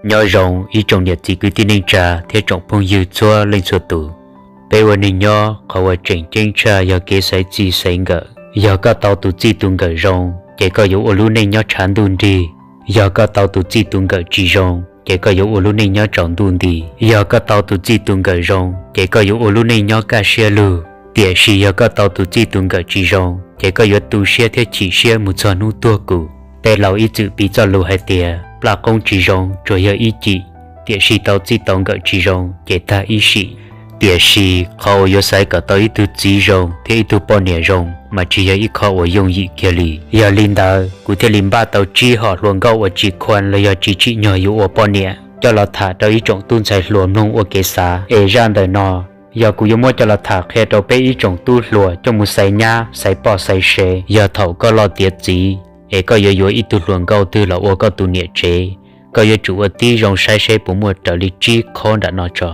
Nyob zoo ib tsoom niam txiv kwv tij neej tsa thiab tsoom phooj ywg txhua leej txhua tus. Peb ua neeg nyob qhov uas tseem ceeb tshaj yog kev xaiv txij xaiv nkawm. Yog koj tau tus txij tus nkawm zoo, ces koj yuav ua lub neej nyob tshav ntuj nrig. Yog koj tau tus txij tus nkawm tsis zoo, ces koj yuav ua lub neej nyob tsaus ntuj nti. Yog koj tau tus txij tus nkawm zoo, ces koj yuav ua lub neej nyob kaj siab lug. Tiam sis yog koj tau tus txij tus nkawm tsis zoo, ces koj yuav tu siab thiab chim siab mus txog hnub tuag kum. Tej laus ib txwm piv txoj lus hais tias plaj qoob tsis zoo, tsuas yog ib cim, tiam sis tau txij tau nkawm tsis zoo ces tag ib sim. Tiam sis qhov uas yuav xaiv kom tau ib tug txiv zoo thiab ib tug poj niam zoo mas tsis yog ib qho uas yooj yim kiag li. Yog li ntawd kuv thiaj li npaj tau tsib hom hluas nkauj uas tsis khuam los yog tsis tsim nyog yuav ua poj niam coj los tham rau ib tsoom tub ntxhais hluas mloog ua kev xav. Es zaj ntawm no yog kuv yuav muab coj los tham qhia rau peb ib tsoom tub hluas coj mus xaiv nyab xaiv poj xaiv sev. Yog thaum koj loj tiav txiv es koj yuav yuav ib tug hluas nkauj twg los ua koj tus niam tsev, koj yuav tsum ua tib zoo saib seb puas muaj raws li tsib qhov nram no tso.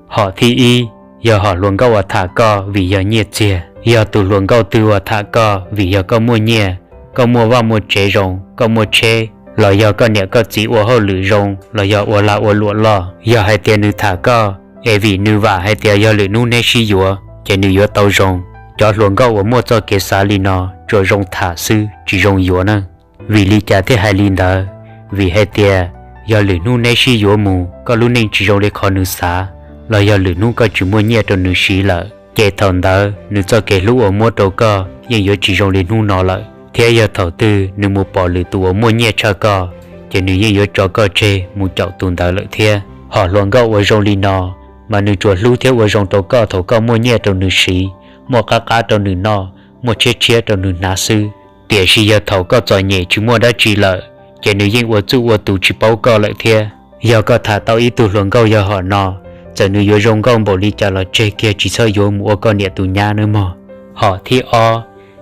Hom thib ib, yog hom hluas nkauj uas tham koj vim yog nyiaj txiag. Yog tus hluas nkauj twg uas tham koj vim yog koj muaj nyiaj, koj muaj vaj muaj tsev zoo, koj muaj tsheb, los yog koj niam koj txiv ua hauj lwm zoo los yog ua lag ua luam loj, yog hais tias nws tham koj es vim nws vam hais tias yog lwm hnub neb sib yuav ces nws yuav tau zoo. Cov hluas nkauj uas muaj txoj kev xav li no tsuas zoo tham xwb tsis zoo yuav na. Vim li cas thiaj hais li ntawd? Vim hais tias yog lwm hnub neb sib yuav mus koj lub neej tsis zoo li qhov nws xav, los yog lwm hnub koj tsis muaj nyiaj rau nws siv lawm, ces thaum ntawd nws txoj kev hlub uas muab rau koj yeej yuav tsis zoo li hnub no lawm. Thiab yog thaum twg nws mus pom lwm tus uas muaj nyiaj tshaj koj, ces nws yeej yuav tso koj tseg mus caum tus ntawd lawm thiab. Hom hluas nkauj uas zoo li no mas nws tsuas hlub thiab ua zoo rau koj thaum koj muaj nyiaj rau nws siv, muaj qab qab rau nws noj, muaj tshiab tshiab rau nws hnav xwb. Tiam sis yog thaum koj txom nyem tsis muaj dab tsi lawm, ces nws yeej ua txuj ua tus tsis paub koj lawm thiab. Yog koj tham tau ib tug hluas nkauj yog hom no, txawm nws yuav zoo nkauj npaum li cas los tseg kiag tsis txhob yuav mus ua koj niam tus nyab nawb mog. Hom thib ob,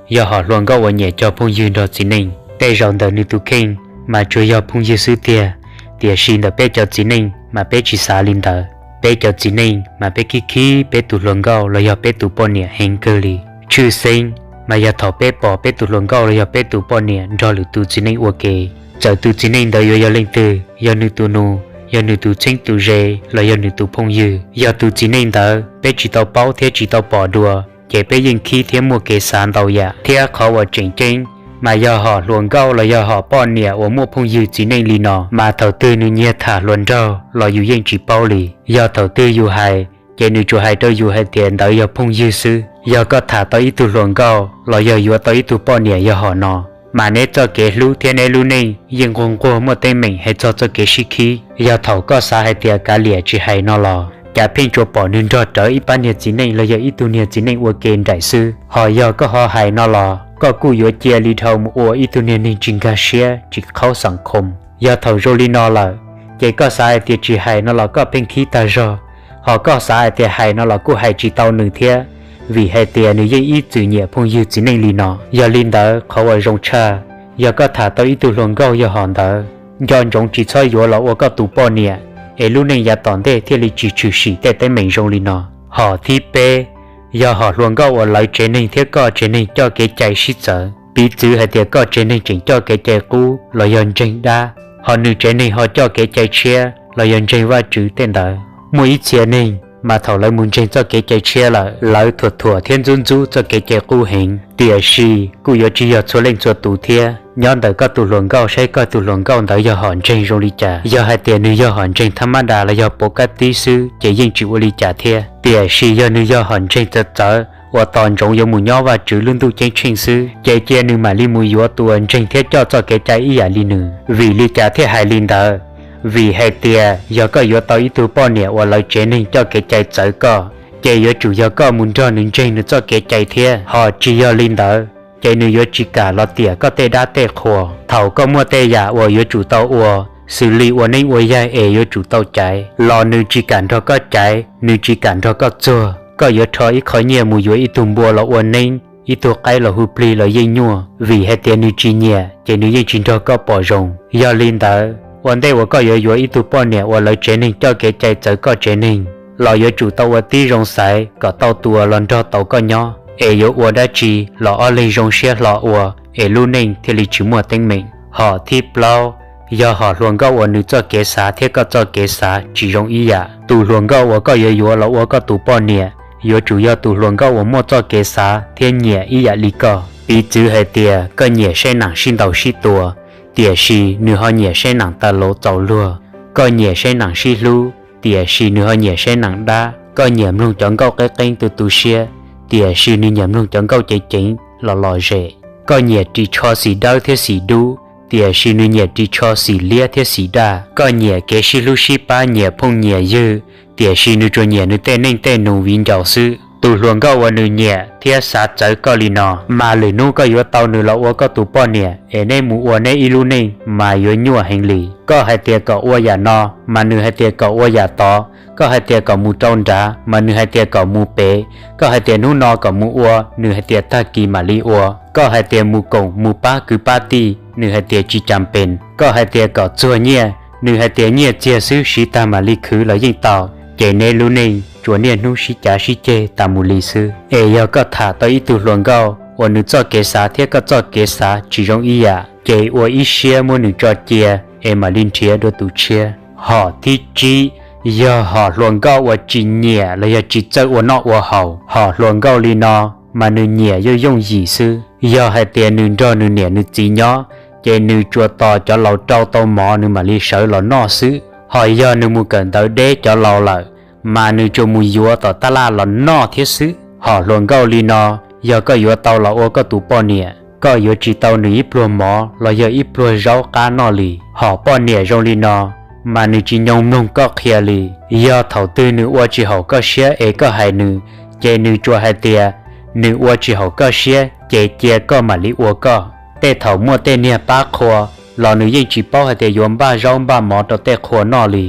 yog hom hluas nkauj uas nyiam cog phooj ywg nrog txiv neej. Tej zaum ntawm nws tus kheej mas tsuas yog phooj ywg xwb tiag, tiam sis ntawm peb cov txiv neej mas peb tsis xav li ntawd. Peb cov txiv neej mas peb khib khib peb tus hluas nkauj los yog peb tus poj niam heev kawg li. Tshwj xeeb mas yog thaum peb pom peb tus hluas nkauj los yog peb tus poj niam nrog lwm tus txiv neej ua ke, txawm tus txiv neej ntawd yuav yog leej twg, yog nws tus nus, yog nws tus txheeb tus ze, los yog nws tus phooj ywg, yog tus txiv neej ntawd peb tsis tau paub thiab tsis tau pom dua, ces peb yeej khib thiab muaj kev xav ntau yam. Thiab qhov uas tseem ceeb mas yog hom hluas nkauj los yog hom poj niam uas muaj phooj ywg txiv neej li no, mas thaum twg nws nyiag tham hluas nraug los yus yeej tsis paub li. Yog thaum twg yus hais, ces nws tsuas hais rau yus hais tias ntawd yog phooj ywg xwb. Yog koj tham tau ib tug hluas nkauj los yog yuav tau ib tug poj niam yog hom no, mas neb txoj kev hlub thiab neb lub neej yeej nquag nquag muaj teeb meem hais txog txoj kev sib khib. Yog thaum koj xav hais tias kav liam tsis hais no los cas pheej tsuas pom nws nrog rawv ib pab niag txiv neej los yog ib tug niag txiv neej ua ke nraim xwb. Ho yog koj ho hais no los koj kuj yuav cia li dhau mus ua ib tug niag neeg tsis nkag siab tsis khaub xeem khoom. Yog thaum zoo li no lawm, ces koj xav hais tias tsis hais no los koj pheej khib tag zog, ho koj xav hais tias hais no los kuj hais tsis tau nws thiab, vim hais tias nws yeej ib txwm nyiam phooj ywg txiv neej li no. Yog li ntawd qhov uas zoo tshaj, yog koj tham tau ib tug hluas nkauj yog hom ntawd, nco ntsoov tsis txhob yuav los ua koj tus poj niam, es lub neej yav tom ntej thiaj li tsis tshwm sim tej teeb meem zoo li no. Hom thib peb, yog hom hluas nkauj uas lawv tsev neeg thiab koj tsev neeg coj kev cai sib txawv. Piv txwv hais tias koj tsev neeg tseem coj kev cai qub los yog ntseeg dab, ho nws tsev neeg ho coj kev cai tshiab los yog ntseeg Vajtswv tej ntawd. Muaj ib txhia neeg mas thaum lawv mus ntseeg txoj kev cai tshiab lawm, lawv thuam thuam thiab ntxub ntxub txoj kev cai qub heev. Tiam sis kuj yuav tsis yog txhua leej txhua tus thiab. Nyob ntawm koj tus hluas nkauj saib koj tus hluas nkauj ntawd yog hom ntseeg zoo li cas. Yog hais tias nws yog hom ntseeg thab mab das los yog pov kab tib xwb ces yeej tsis ua li cas thiab. Tiam sis yog nws yog hom ntseeg txawv txawv uas tos ntsoov yuav mus nyob Vajtswv lub ntuj ceeb tsheej xwb, ces cia nws mam li mus yuav tus uas ntseeg thiab coj txoj kev cai ib yam li nws. Vim li cas thiaj hais li ntawd? Vim hais tias yog koj yuav tau ib tug poj niam uas lawv tsev neeg coj kev cai txawv koj, ces yuav tsum yog koj mus nrog nws ntseeg nws txoj kev cai thiab. Ho tsis yog li ntawd, ces nws yuav tsis kam los tiam koj tej dab tej qhuas. Thaum koj muaj tej yam uas yuav tsum tau ua, xws li ua neeb ua yaig es yuav tsum tau caiv, los nws tsis kam nrog koj caiv, nws tsis kam nrog koj txuag, koj yuav rho ib qho nyiaj mus yuav ib tug npua los ua neeb, ib tug qaib los hu plig los yeej nyuaj, vim hais tias nws tsis nyiam ces nws yeej tsis nrog koj pom zoo. Yog li ntawd, ua ntej uas koj yuav yuav ib tug poj niam uas lawv tsev neeg coj kev cai txawv koj tsev neeg, los yuav tsum tau ua tib zoo xaiv kom tau tus uas los nrog tau koj nyob, es yuav ua dab tsi los ob leeg zoo siab hlo ua, es lub neej thiaj li tsis muaj teeb meem. Hom thib plaub, Yog hom hluas nkauj uas nws txoj kev xav thiab koj txoj kev xav tsis zoo ib yam. Tus hluas nkauj uas koj yuav yuav los ua koj tus poj niam yuav tsum yog tus hluas nkauj uas muaj txoj kev xav thiab nyiam ib yam li koj. Piv txwv hais tias koj nyiam saib neeg sib ntaus sib tua, tiam sis nws ho nyiam saib neeg taw lauv txaus luag. Koj nyiam saib neeg sib hlub, tiam sis nws ho nyiam saib neeg dab. Koj nyiam mloog cov nkauj qeeb qeeb tu tu siab, tiam sis nws nyiam mloog cov nkauj ceev ceev los lom zem. Koj nyiam ris tsho xim dawb thiab xim dub, tiam sis nws nyiam ris tsho xim liab thiab xim daj. Koj nyiam kev sib hlub sib pab, nyiam phooj nyiam ywg, tiam sis nws tsuas nyiam nws tej neej tej nus viv ncaus xwb. Tus hluas nkauj uas nws nyiam thiab xav txawv koj li no, mas lwm hnub koj yuav tau nws los ua koj tus poj niam es neb mus ua neb ib lub neej mas yuav nyuaj heev li. Koj hais tias kom ua yam no, mas nws hais tias kom ua yam tod. Koj hais tias kom mus rau nrad, mas nws hais tias kom mus pem. Koj hais tias hnub no kom mus ua, nws hais tias tag kis mam li ua. Koj hais tias mus koom mus pab kwv pab tij, nws hais tias tsis cas pees. Koj hais tias kom txuag nyiaj, nws hais tias nyiaj txiag xwb, siv tag mam li khwv los yeej tau. Ces neb lub neej tsuas niaj hnub sib cav sib ceg tas mus li xwb. Es yog koj tham tau ib tug hluas nkauj uas nws txoj kev xav thiab koj txoj kev xav tsis zoo ib yam, ces ua ib siab muab nws tso cia es mam li nrhiav dua tus tshiab. Hom thib tsib, yog hom hluas nkauj uas tsis nyiam los yog tsis txawj ua noj ua haus. Hom hluas nkauj li no mas nws nyiam yooj yooj yim xwb. Yog hais tias nws nrog nws niam nws txiv nyob, ces nws tsuas tos cov laus rau tau mov nws mam li sawv los noj xwb. Ho yog nws mus kawm ntawv deb cov laus lawm, mas nws tsuas mus yuav tom tab laj los noj thiab xwb. Hom hluas nkauj li no, yog koj yuav tau los ua koj tus poj niam, koj yuav tsis tau nws ib pluag mov los yog ib pluag zaub qab noj li. Hom poj niam zoo li no, mas nws tsis nyoo mloog koj qhia li. Yog thaum twg nws ua tsis haum koj siab es koj hais nws, ces nws tsuas hais tias nws ua tsis haum koj siab ces cia koj mam li ua koj. Tej thaum muaj tej niag pab qhua los nws yeej tsis paub hais tias yuav npaj zaub npaj mov rau tej qhua noj li.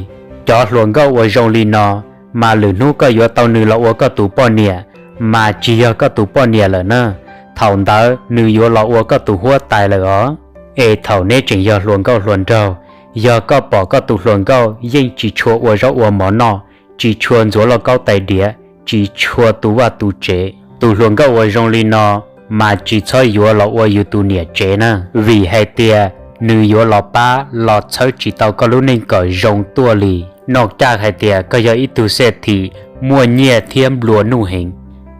Cov hluas nkauj uas zoo li no, mas lwm hnub koj yuav tau nws los ua koj tus poj niam, mas tsis yog koj tus poj niam lawm na. Thaum ntawd nws yuav los ua koj tus huab tais lawm os. Es thaum neb tseem yog hluas nkauj hluas nraug, yog koj pom koj tus hluas nkauj yeej tsis tshua ua zaub ua mov noj, tsis tshua ntxuav lauj kaub tais diav, tsis tshua tu vaj tu tsev, tus hluas nkauj uas zoo li no mas tsis txhob yuav los ua yus tus niam tsev na, vim hais tias nws yuav los pab los txhawb tsis tau koj lub neej kom zoo tuaj li. Noj caj hais tias koj yog ib tug xej thim muaj nyiaj thiab nplua nuj heev.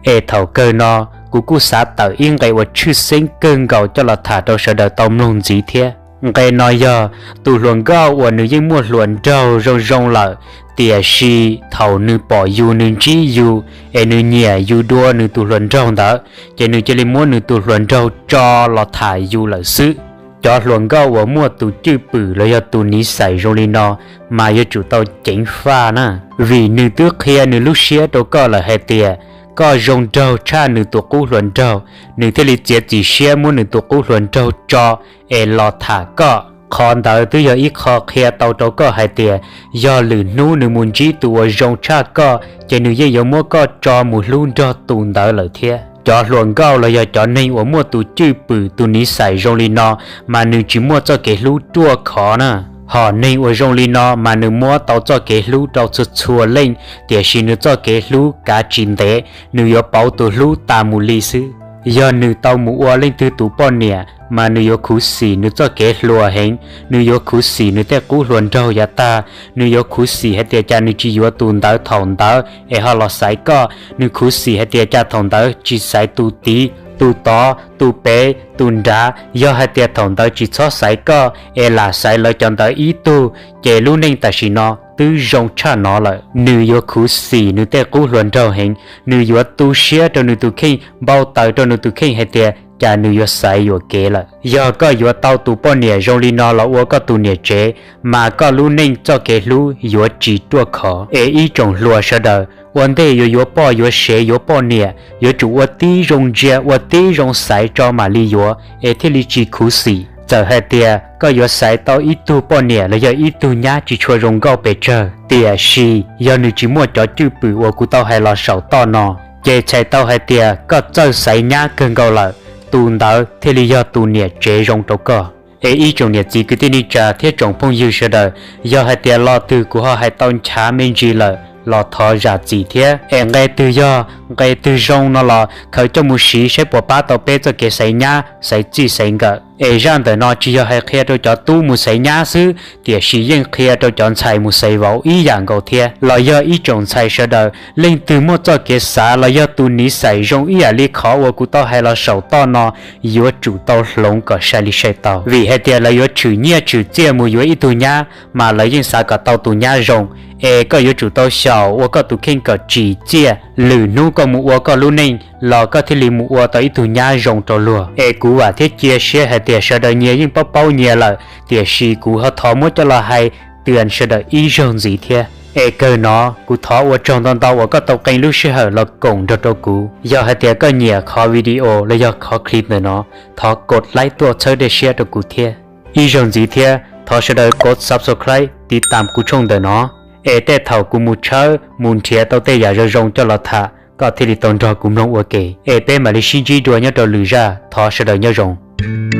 Es thaum kawg no, kuv kuj xav tawm ib nqe uas tshwj xeeb kawg nkaus coj los tham rau sawv daws tau mloog ntxiv thiab. Nqe no yog tus hluas nkauj uas nws yeej muaj hluas nraug zoo zoo lawm, tiam sis thaum nws pom yus nws ntsib yus, es nws nyiam yus dua nws tus hluas nraug ntawd, ces nws cia li muab nws tus hluas nraug tso los tham yus lawm xwb. Cov hluas nkauj uas muaj tus cwj pwm los yog tus niv xais zoo li no, mas yuav tsum tau ceev faj na, vim nws twb qhia nws lub siab rau koj lawm hais tias koj zoo nraug tshaj nws tus qub hluas nraug, nws thiaj li txiav txim siab muab nws tus qub hluas nraug tso es los tham koj. Qhov ntawd twb yog ib qho qhia tau rau koj hais tias yog lwm hnub nws mus ntsib tus uas zoo tshaj koj, ces nws yeej yuav muab koj tso mus hlub nrog tus ntawd lawm thiab. Cov hluas nkauj los yog cov neeg uas muaj tus cwj pwm tus niv xais zoo li no, mas nws tsis muaj txoj kev hlub ruaj khov na. Hom neeg uas zoo li no mas nws muab tau txoj kev hlub rau txhua txhua leej, tiam sis nws txoj kev hlub kav tsis ntev, nws yuav pauv tus hlub tas mus li xwb. Yog nws tau mus ua leej twg tus poj niam, mas nws yuav khuv xim nws txoj kev hluas heev, nws yuav khuv xim nws tej qub hluas nraug yav tag, nws yuav khuv xim hais tias cas nws tsis yuav tus ntawd thaum ntawd es ho los xaiv koj, nws khuv xim hais tias cas thaum ntawd tsis xaiv tus tid, tus tod, tus pem, tus nrad, yog hais tias thaum ntawd tsis txhob xaiv koj es lam xaiv lawv cov ntawd ib tug, ces lub neej tam sim no twb zoo tshaj no lawm. Nws yuav khuv xim nws tej qub hluas nraug heev, nws yuav tu siab rau nws tus kheej, npau taws rau nws tus kheej hais tias cas nws yuav xaiv yuam kev lawm. Yog koj yuav tau tus poj niam zoo li no los ua koj tus niam tsev, mas koj lub neej txoj kev hlub yuav tsis ruaj khov. Es ib tsoom hluas sawv daws, ua ntej yuav yuav poj yuav sev yuav poj niam, yuav tsum ua tib zoo ntsia ua tib zoo xaiv tso mam li yuav es thiaj li tsis khuv xim. Txawm hais tias koj yuav xaiv tau ib tug poj niam los yog ib tug nyab tsis tshua zoo nkauj pes tsawg, tiam sis yog nws tsis muaj cov cwj pwm uas kuv tau hais los saum toj no, ces txhais tau hais tias koj txawj xaiv nyab kawg nkaus lawm, tus ntawd thiaj li yog tus niam tsev zoo rau koj. Es ib tsoom niam txiv kwv tij neej tsa thiab tsoom phooj ywg sawv daws, yog hais tias lo twg kuv ho hais tau nchav me ntsis lawm los thov zam txim thiab. Es nqe twg yog nqe twg zoo no los khaws coj mus siv saib puas pab tau peb txoj kev xaiv nyab xaiv txij xaiv nkawm. Es zaj ntawm no tsis yog hais qhia rau cov tub mus xaiv nyab xwb, tiam sis yeej qhia rau cov ntxhais mus xaiv vauv ib yam nkaus thiab. Los yog ib tsoom ntxhais sawv daws, leej twg muaj txoj kev xav los yog tus niv xais zoo ib yam li qhov uas kuv tau hais los saum toj no, yuav tsum tau hloov kom sai li sai tau. Vim hais tias lawv yuav tshwm nyiaj tshwm txiaj mus yuav ib tug nyab, mas lawv yeej xav kom tau tus nyab zoo. Es koj yuav tsum tau xyaum ua koj tus kheej kom tsim txiaj, lwm hnub koj mus ua koj lub neej los koj thiaj li mus ua tau ib tug nyab zoo rau luag. Es kuv vam thiab cia siab hais tias sawv daws nyias yeej paub paub nyias lawm, tiam sis kuv ho thov muab coj los hais tias sawv daws ib zaug ntxiv thiab. Es kawg no, kuv thov ua tsaug ntau ntau uas koj tau qee lub sij hawm los koom nrog rau kuv. Yog hais tias koj nyiam qhov video los yog qhov clip ntawm no, thov kos like tuaj txhawb dej siab rau kuv thiab. Ib zaug ntxiv thiab, thov sawv daws kos subscribe tiv tam kuv tshooj ntawm no, es tej thaum kuv mus tshawb mus nrhiav tau tej yam zoo zoo coj los tham, koj thiaj li tau nrog kuv mloog ua ke. Es peb mam li sib ntsib dua nyob rau lwm zaj, thov sawv daws nyob zoo.